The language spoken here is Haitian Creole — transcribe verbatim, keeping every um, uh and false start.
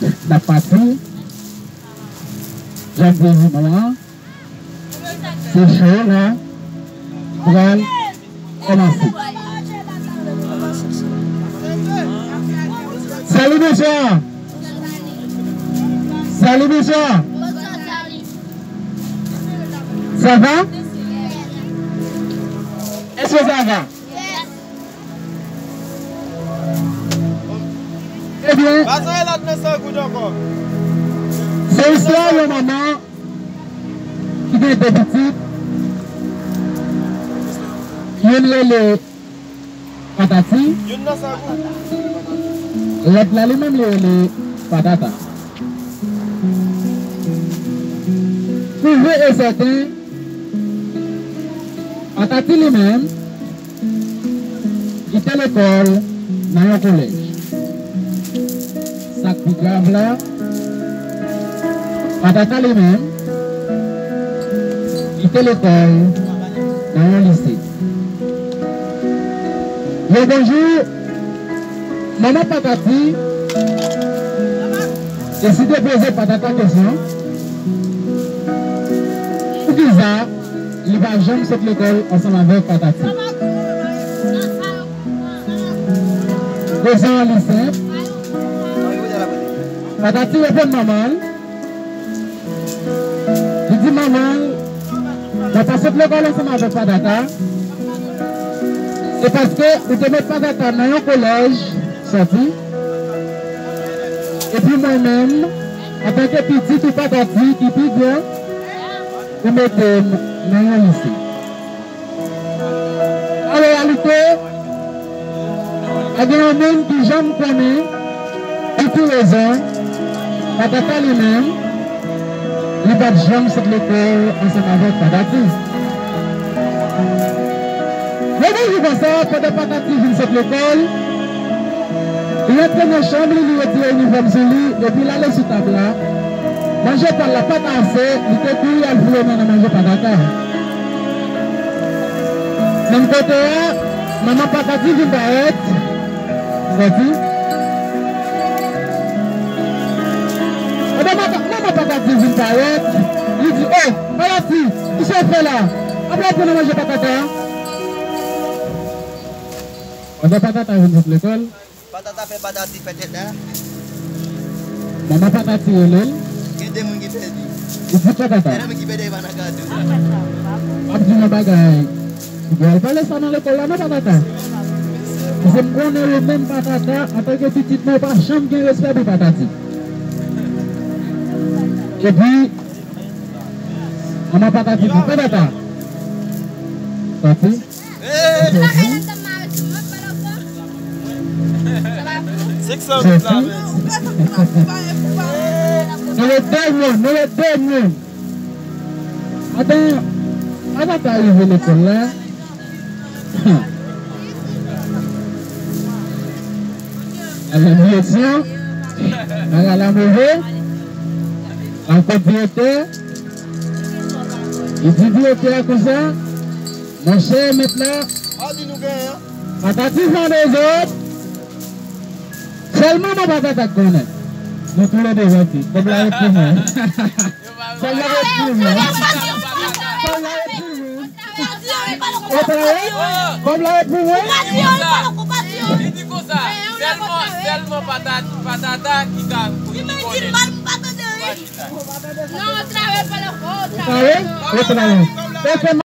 N ap pati. Jan m te di nou an, se show la pral kòmanse. Salut, bonswa. Salut, bonswa. Sa va? Èske sa va? Ebyen, se istwa yon manman ki gen de pitit. Youn rele Patati, lòt la li menm li rele Patata. Pou vre e sèten, Patati li menm, li te lekòl nan yon kolèj. Sa k pi grav la, Patata li menm, li te lekòl nan yon lise. Yon bon jou, manman Patati deside poze Patata kesyon, poukisa li pa janm sot lekòl ansanm avèk Patati. Rezon an li senp. Patati reponn manman l. Li di manman l, mwen pa sot lekòl ansanm avèk Patata, se paske ou te met Patata nan yon kolèj sòti, epi mwen menm, antanke pitit ou Patati ki pi gran, ou mete m nan yon lise. An reyalite, pa gen yon moun ki janm konnen pou ki rezon Patata li menm, li pa t janm sot lekòl ansanm avèk Patati. Yon bon jou konsa, pandan Patati vin sot lekòl, li antre nan chanm li, li retire inifòm sou li, epi l ale sou tab la. Manje pa l la pa t ase, li te kouri al foure men nan manje Patata. Menm kote a, manman Patati vin parèt. Sòti. Pandan manman, manman Patati vin parèt, li di, "O, Patati, kisa w fè la? Ap la pou nan manje Patata a?" Pandan Patata vin sot lekòl, Patata fè Patati fè tèt la. Manman Patati rele l. Gen de moun ki pèdi. Li di Patata. Gen de moun ki pèdi, e pa nan kado. M ap di w yon bagay. Ou pral pale sa nan lekòl la, non, Patata? Paske m konnen ou menm, Patata, antanke pitit mwen, ou pa janm gen respè pou Patati. Epi, manman Patati di, Patata, sòti. Sèt san goud la, men. Nou ret dènye, nou ret dènye. Adan, avan ta rive lekòl la. Alè direksyon, bagay la move. Al kot direktè. Li di direktè a konsa, monchè, mèt la, Patati fè dezòd. Sèl manman Patata k konnen. Nou toulède sòti. Kòb la ret pou mwen. Kòb la ret pou mwen. Kòb la ret pou mwen. Ou pa wè? Kòb la ret pou mwen. Li di konsa, li di konsa, sèlman, sèlman Patata, Patata ki ka konnen. Ou pa wè? Ou pa wè? Ou pa wè?